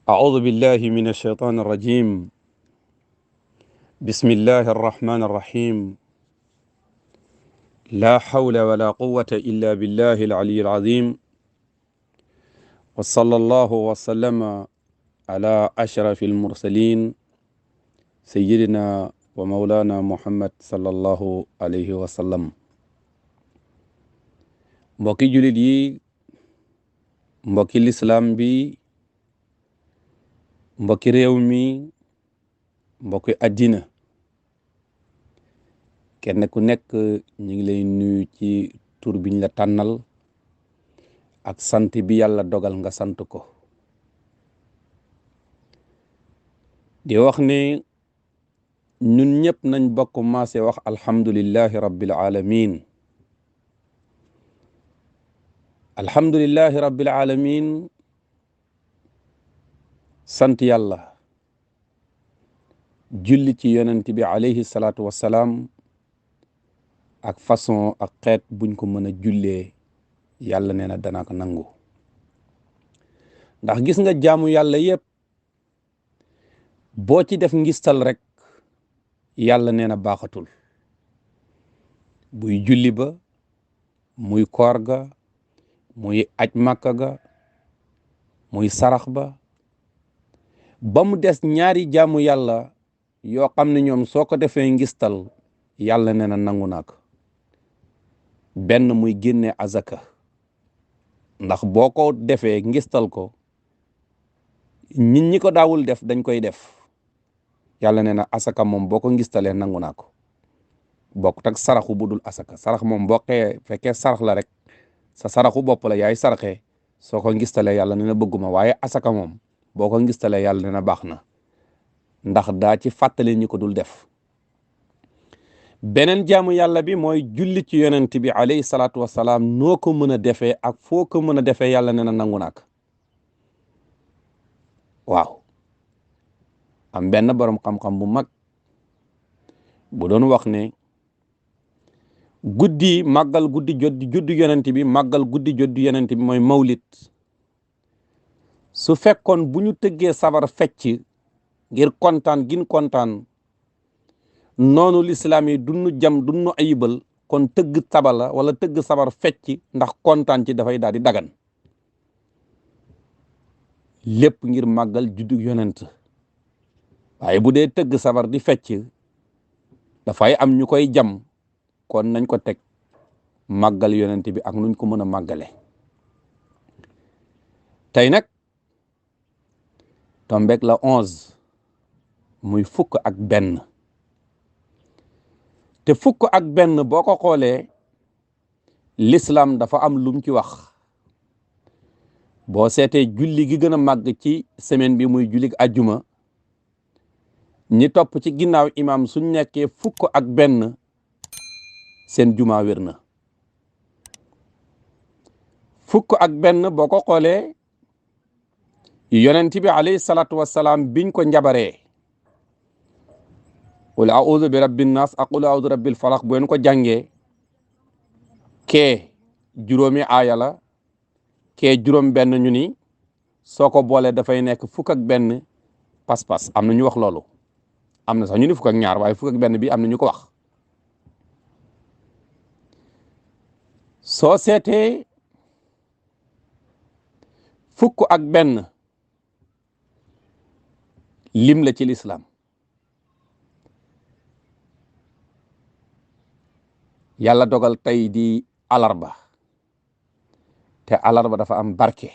أعوذ بالله من الشيطان الرجيم. بسم الله الرحمن الرحيم. لا حول ولا قوة إلا بالله العلي العظيم. وصلى الله وسلم على أشرف المرسلين سيدنا ومولانا محمد صلى الله عليه وسلم. mbokki julit yi, mbokki lislaam bi, mbokki réew mi, mbokki àddina, kenn ku nekk ñu ngi lay nuyu ci tur biñ la tànnal ak sant bi yàlla dogal nga sant ko. di wax ne ñun ñëpp nañ bokk maase wax alhamdulillahi rabbil alamin. alhamdulillahi rabbil alamin, sant yàlla, julli ci yonent bi alayhi salaatu wassalaam ak façon ak xeet buñ ko mën a jullee yàlla nee na danaa ko nangu. ndax gis nga jaamu yàlla yëpp boo ci def ngistal rek yàlla nee na baaxatul. buy julli ba, muy koor ga, muy aj màkka ga, muy sarax ba, ba mu des ñaari jaamu yàlla yoo xam ne ñoom soo ko defee ngistal yàlla nee na nangu naa ko. benn muy génne azaka, ndax boo ko defee ngistal ko nit ñi ko daawul def dañ koy def. yàlla nee na asaka moom boo ko ngistalee nangu naa ko. bokkut ak saraxu bu dul asaka. sarax moom boo fekkee sarax la rek sa saraxu bopp la yaay saraxee, soo ko ngistalee yàlla nee na bëgguma. waaye asaka moom boo ko ngistalee yàlla nee na baax na, ndax daa ci fàttali ñi ko dul def. beneen jaamu yàlla bi mooy julli ci yonent bi alayhi salaatu wassalaam. noo ko mën a defee ak foo ko mën a defee yàlla nee na nangu naa ko. waaw, am benn borom xam-xam bu mag bu doon wax ne guddi màggal guddi juddu yonent bi, màggal guddi juddu yonent bi mooy mawlit. su fekkoon bu ñu tëggee sabar fecc ngir kontaan gin kontaan, noonu lislaam yi dunnu jam dunnu ayibal, kon tëgg tabala wala tëgg sabar fecc ndax kontaan ci dafay daal di dagan. lépp ngir màggal juddu yonent. waaye bu dee tëgg sabar di fecc dafay am ñu koy jam, kon nañ ko teg màggal yonent bi ak nuñ ko mën a màggale. tey nag tombeek la 11 muy fukk ak benn. te fukk ak benn boo ko xoolee l'islam dafa am lum ci wax. boo seetee julli gi gën a màgg ci semaine bi muy julli ajjuma, ñi topp ci ginnaaw imam suñ nekkee fukk ak benn seen juma wér na. fukk ak benn boo ko xoolee yonent bi alayhi salaatu wassalaam biñ ko njabaree, qul a'udhu bi rabbin nas ak qul a'udhu rabbil falaq, bu ngeen ko jàngee kee juróomi aaya la, kee juróom benn, ñu ni soo ko boolee dafay nekk fukk ak benn pas-pas. am na ñu wax loolu, am na sax ñu ni fukk ak ñaar, waaye fukk ak benn bi am na ñu ko wax. soo seetee fukk ak benn lim la ci lislaam. yàlla dogal tey di alarba, te alarba dafa am barke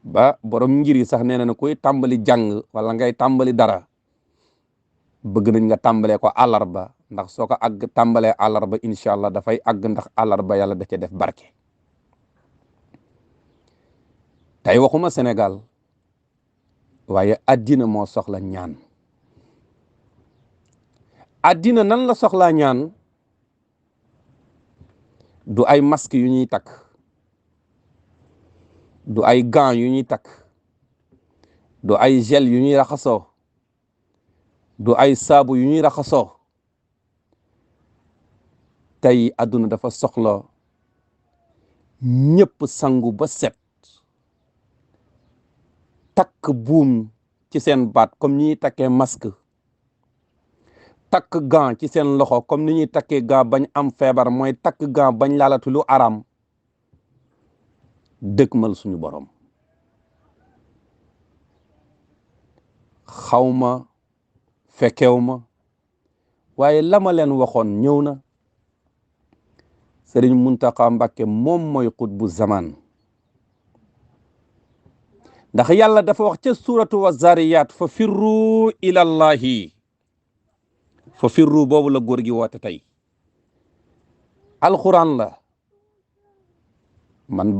ba borom ngir yi sax nee na koy tàmbali jàng wala ngay tàmbali dara bëgg nañ nga tàmbalee ko alarba, ndax soo ko àgg tàmbalee alarba incha allah dafay àgg, ndax alarba yàlla da ca def barke. tey waxuma Sénégal waaye addina moo soxla ñaan. addina nan la soxlaa ñaan? du ay masque yu ñuy takk, du ay gants yu ñuy takk, du ay gel yu ñuy raxasoo, du ay saabu yu ñuy raxasoo. tey adduna dafa soxla ñëpp sangu ba set takk buum ci seen baat comme ni ñuy takkee masque, takk gant ci seen loxo comme ni ñuy takkee gant bañ am feebar, mooy takk gant bañ laalatu lu araam, dëkkmal suñu borom. xawma fekkew ma waaye la ma leen waxoon ñëw na. Sëriñ Muntaxa Mbàkke moom mooy xutbu zaman, ndax yàlla dafa wax ca suuratu wa zariyat fa firru ilallahi, fa firru boobu la góor gi woote tey. alxuraan la, man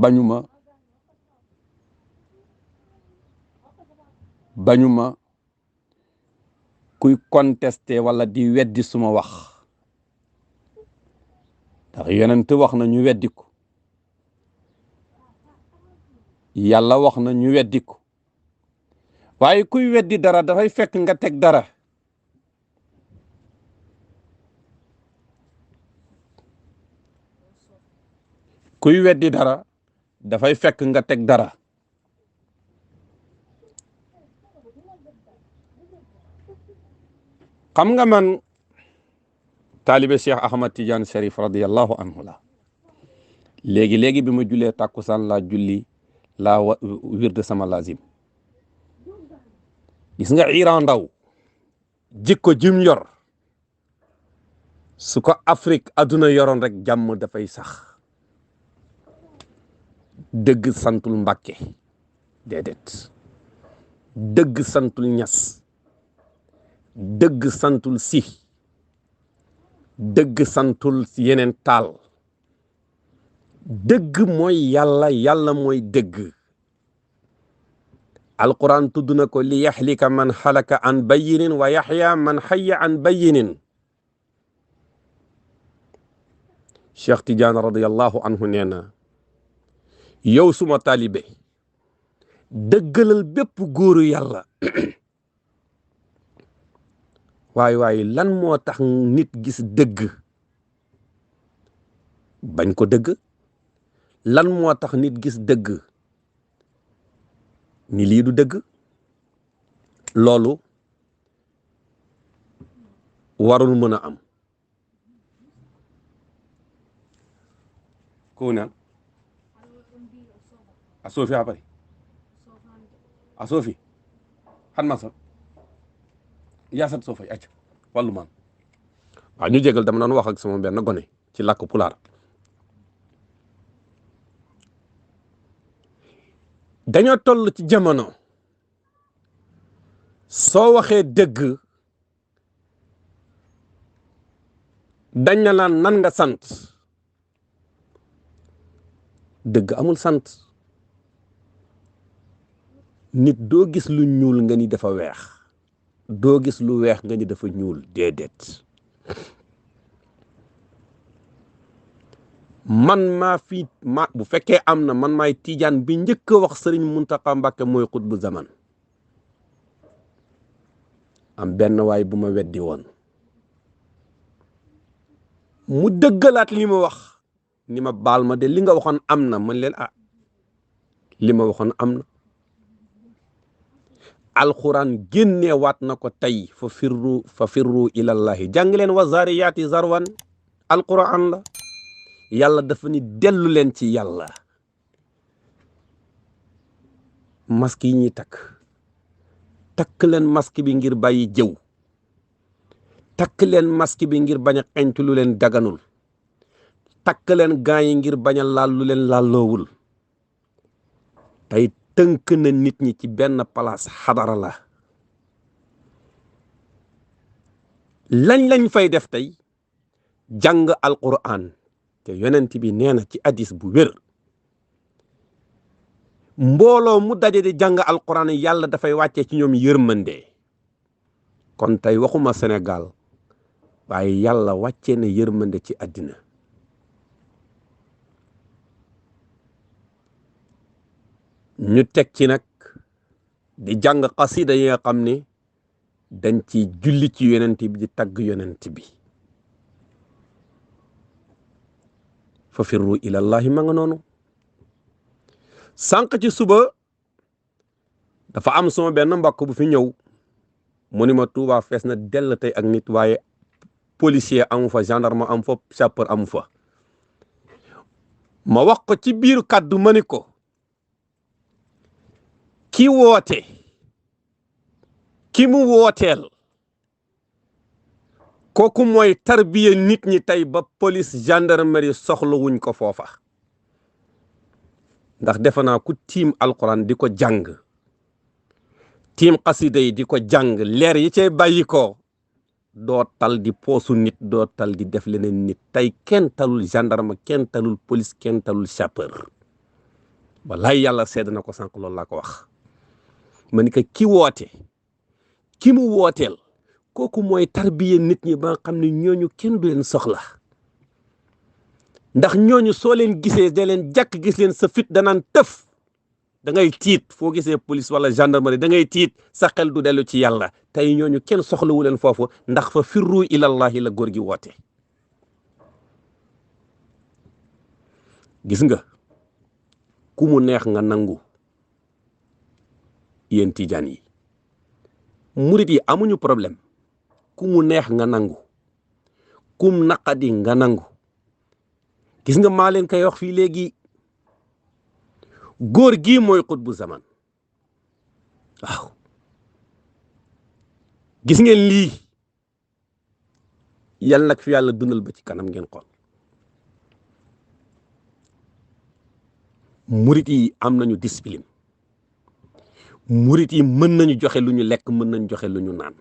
bañuma kuy contesté wala di weddi suma wax, ndax yonent wax na ñu weddi ko, yàlla wax na ñu weddi ko, waaye kuy weddi dara dafay fekk nga teg dara. kuy weddi dara dafay fekk nga teg dara. xam nga man taalibe Cheikh Ahmad Tidiane Cherif radiyallahu anhu la. léegi bi ma jullee tàkkusaan laa julli laa wirde sama lazim. gis nga Iran ndaw jikko jim yor su ko Afrique adduna yoroon rek jàmm dafay sax. dëgg santul Mbàkke déedéet, dëgg santul Ñas, dëgg santul Si, dëgg santul yeneen taal. dëgg mooy yàlla, yàlla mooy dëgg. alquran tudd na ko li yaxlika man xalaka an bayinin wa yaxya man xaya an bayinin. Cheikh Tidiane radiyallahu anhu nee na yow suma taalibe dëggalal bépp góoru yàlla. waaye lan moo tax nit gis dëgg bañ ko dëgg? lan moo tax nit gis dëgg ni lii du dëgg? loolu warul mën a am. ko naan a soofi a pare a soofi xan ma sa yaasat soofay acc wàllu maan. waaw ñu jégal, dama doon wax ak sama benn gone ci làkk pulaar. dañoo toll ci jamono soo waxee dëgg dañ na naan nan nga sant. dëgg amul sant. nit doo gis lu ñuul nga ni dafa weex, doo gis lu weex nga ni dafa ñuul, déedéet. man maa fi bu fekkee am na, man maay Tijaan bi njëkk a wax Sëriñ Muntaxa Mbàkke mooy xutbu zaman. am benn waay bu ma weddi woon, mu dëggalaat li ma wax ni ma baal ma de li nga waxoon am na. man leen li ma waxoon am na. alxuraan génneewaat na ko tey fa firru ilallahi. jàng leen wa zaariyaati zarwan, alxuraan la. yàlla dafa ni dellu leen ci yàlla. masque yi ñuy takk leen masque bi ngir bàyyi jëw, takk leen masque bi ngir bañ a xeñtu lu leen daganul, takk leen gaa yi ngir bañ a laal lu leen laalloowul. tey tënk na nit ñi ci benn place, xadara la. lañ fay def tey jàng alquran, te yonent bi nee na ci hadis bu wér, mbooloo mu daje di jàng alquran yàlla dafay wàccee ci ñoom yërmande. kon tey waxuma Sénégal waaye yàlla wàccee na yërmande ci àddina. ñu teg ci nag di jàng xasida yi nga xam ne dañ ci julli ci yonent bi, di tagg yonent bi. fa firru ilallahi ma nga noonu. sànq ci suba dafa am sama benn mbokk bu fi ñëw mu ni ma Touba fees na dell tey ak nit waaye policier amu fa, gendarme amu fa, sapeur amu fa. ma wax ko ci biir kàddu ma ni ko ki woote ki mu wooteel kooku mooy tarbiya nit ñi tey ba police gendarmerie soxla wuñ ko foofa. ndax defe naa ku tiim alquran di ko jàng tiim xasida yi di ko jàng leer yi cay bàyyi ko doo tal di poosu nit, doo tal di def leneen nit. tey kenn talul gendarme, kenn talul police, kenn talul sapeur. wallaay yàlla sedd na ko sànq, loolu laa ko wax. ma ni ko ki woote ki mu wooteel kooku mooy tarbiya nit ñi ba nga xam ne ñooñu kenn du leen soxla. ndax ñooñu soo leen gisee da leen jàkk gis leen sa fit danaan tëf, da ngay tiit. foo gisee police wala gendarmerie da ngay tiit, sa xel du dellu ci yàlla. tey ñooñu kenn soxlawu leen foofu ndax fa firru ilallahi la góor gi woote. gis nga ku mu neex nga nangu. yéen tijaan yi murit yi amuñu problème. ku mu neex nga nangu, kum naqadi nga nangu. gis nga maa leen koy wax fii léegi, góor gii mooy xutbu zaman. waaw gis ngeen lii yal nag fi yàlla dundal ba ci kanam ngeen xool. murit yi am nañu discipline, murit yi mën nañu joxe lu ñu lekk, mën nañu joxe lu ñu naan.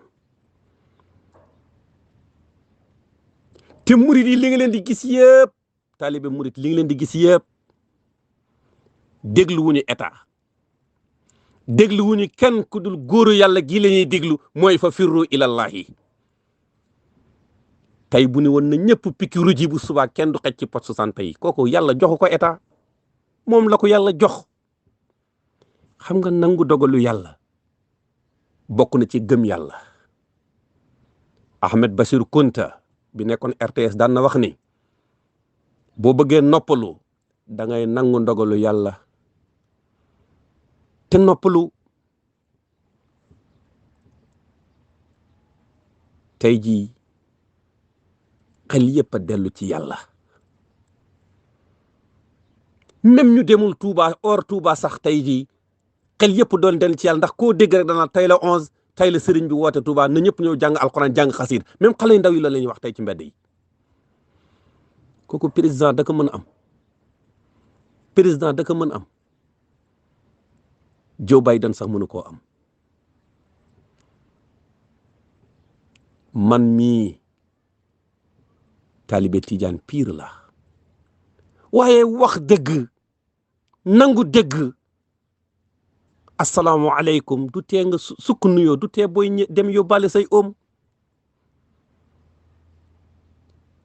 te murit yi li nga leen di gis yëpp, taalibe murit li nga leen di gis yëpp déglu wuñu état, déglu wuñu kenn ku dul góoru yàlla gii la ñuy déglu, mooy fa firru ilallahi. tey bu ni woon na ñëpp pikiru ji bu subaa kenn du xej ci poste santé yi, kooku yàlla joxu ko état, moom la ko yàlla jox. xam nga nangu dogalu yàlla bokk na ci gëm yàlla. Ahmed Bachir Kounta bi nekkoon RTS daan na wax ni boo bëggee noppalu da ngay nangu ndogalu yàlla te noppalu. tey jii xel yëpp a dellu ci yàlla. même ñu demul Touba or Touba sax tey jii xel yëpp doon dellu ci yàlla, ndax koo dégg rek dana tey la 11 tey la sëriñ bi woote Touba na ñëpp ñëw jàng alxuraan jàng xasiid. même xale yu ndaw yi la ñuy wax tey ci mbedd yi. kooku président da ko mën a am, président da ko mën a am. Joe Biden sax mënu koo am. man mii taalibe Tijaan pire la, waaye wax dëgg nangu dëgg. asalaamualeykum du tee nga sukk nuyoo, du tee booy dem yóbbaale say oom.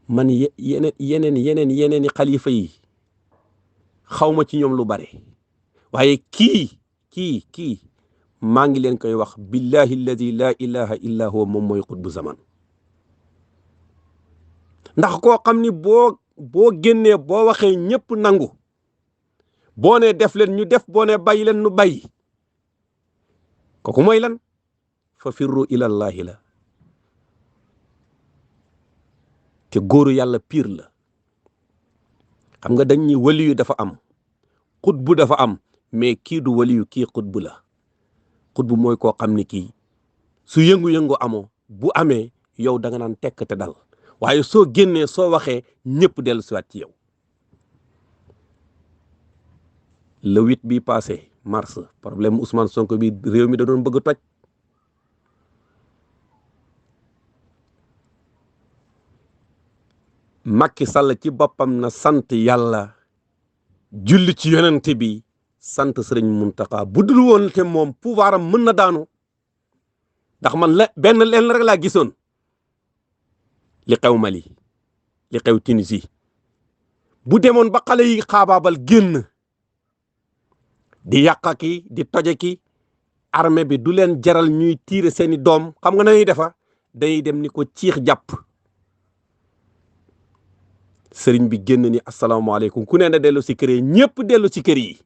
man yeneen i xalifa yi xawma ci ñoom lu bare, waaye kii maa ngi leen koy wax billahi alladi la ilaha illa huwa moom mooy xutbu zaman. ndax koo xam ni boo génnee boo waxee ñëpp nangu, boo ne def leen ñu def, boo ne bàyyi leen nu bàyyi. kooku mooy lan? fa firru ilallahi la. te góoru yàlla pire la. xam nga dañ ñi waliyu dafa am, xutbu dafa am, mais kii du waliyu, kii xutbu la. xutbu mooy koo xam ni kii su yëngu-yëngu amoo, bu amee yow da nga naan tekk te dal, waaye soo génnee soo waxee ñëpp dellu siwaat ci yow. le 8 bi passé mars, problème Ousmane Sonko bi réew mi da doon bëgg a toj. Macky Sall ci boppam na sant yàlla, julli ci yonent bi, sant Sëriñ Muntaxa. bu dul woon te moom pouvoir am mën na daanu. ndax man leen rek laa gisoon, li xew Mali, li xew Tunisie. bu demoon ba xale yi xaabaabal génn di yàqa ki di toje ki, armée bi du leen jaral ñuy tiire seeni doom. xam nga nañuy defa day dem ni ko ciix jàpp. sëriñ bi génn ni asalaamaaleykum, ku ne na dellu si kër yi, ñëpp dellu si kër yi.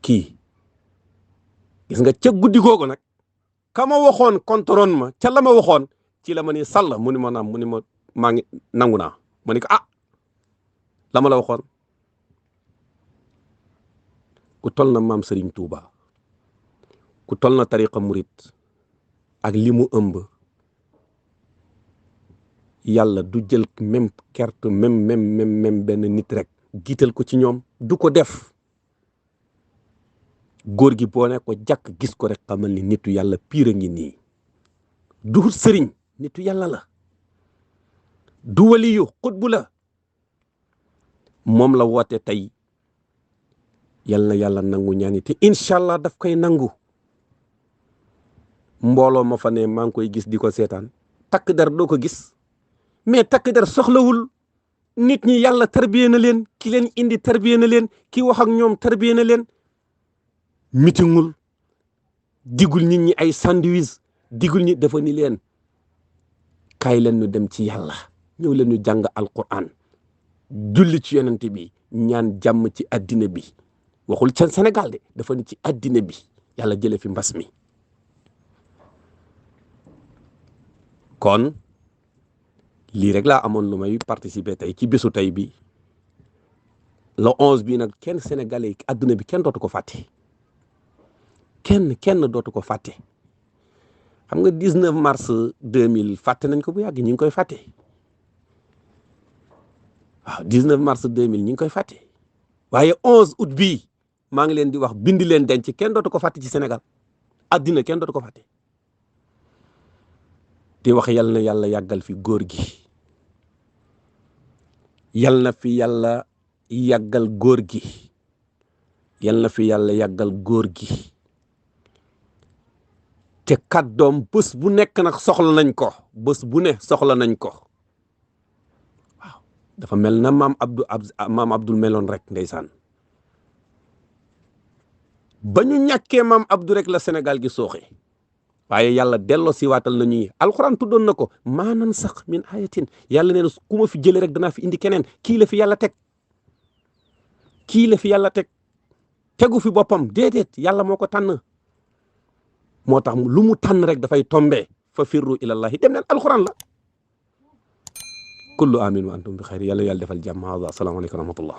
kii gis nga ca guddi googu nag ka ma waxoon contrôle ma ca la ma waxoon ci la ma ni sàll mu ni ma naam mu ni ma maa ngi nangu naa ma ni ko la ma la waxoon ku tol na maam Serigne Touba ku tol na tariqa murit ak li mu ëmb yàlla du jël même carte même benn nit rek giital ko ci ñoom du ko def góor gi boo ne ko jàkk gis ko rek xamal ni nitu yàlla piir a ngi nii du sëriñ nitu yàlla la du waliyu xutbu la moom la woote tey yal na yàlla nangu ñaani te incha allah daf koy nangu mbooloo ma fa ne maa ngi koy gis di ko seetaan takk der doo ko gis mais takk der soxlawul nit ñi yàlla tarbiye na leen ki leen indi tarbiye na leen ki wax ak ñoom tarbiye na leen mitingul digul nit ñi ay sandwich digul ñi dafa ni leen kaay leen ñu dem ci yàlla ñëw leen ñu jàng alquran julli ci yonent bi ñaan jàmm ci addina bi waxul ca Sénégal de dafa ni ci addina bi yàlla jële fi mbas mi kon lii rek laa amoon lu may participer tey ci bésu tey bi le 11 bi nag kenn sénégalais adduna bi kenn dootu ko fàtte kenn dootu ko fàtte xam nga 19 mars 2000 fàtte nañ ko bu yàgg ñu ngi koy fàtte waaw 19 mars 2000 ñu ngi koy fàtte waaye 11 août bii maa ngi leen di wax bindi leen denc kenn dootu ko fàtte ci Sénégal addina kenn dootu ko fàtte di wax yal na yàlla yàggal fi góor gi yal na fi yàlla yàggal góor gi yal na fi yàlla yàggal góor gi te kàddoom bés bu nekk nag soxla nañ ko bés bu ne soxla nañ ko waaw dafa mel na maam Abdul meloon rek ndeysaan ba ñu ñàkkee maam Abdou rek la Sénégal gi sooxe waaye yàlla delloo si waatal na ñuy alxuraan tuddoon na ko maanan sax min ayatin yàlla nee na ku ma fi jëlee rek danaa fi indi keneen kii la fi yàlla teg tegu fi boppam déedéet yàlla moo ko tànn moo tax lu mu tànn rek dafay tombe fa firru ilallahi dem leen alxuraan la kullu amin wa antum bi xayr yàlla defal jàmm asalaamaaleykum wa rahmatullah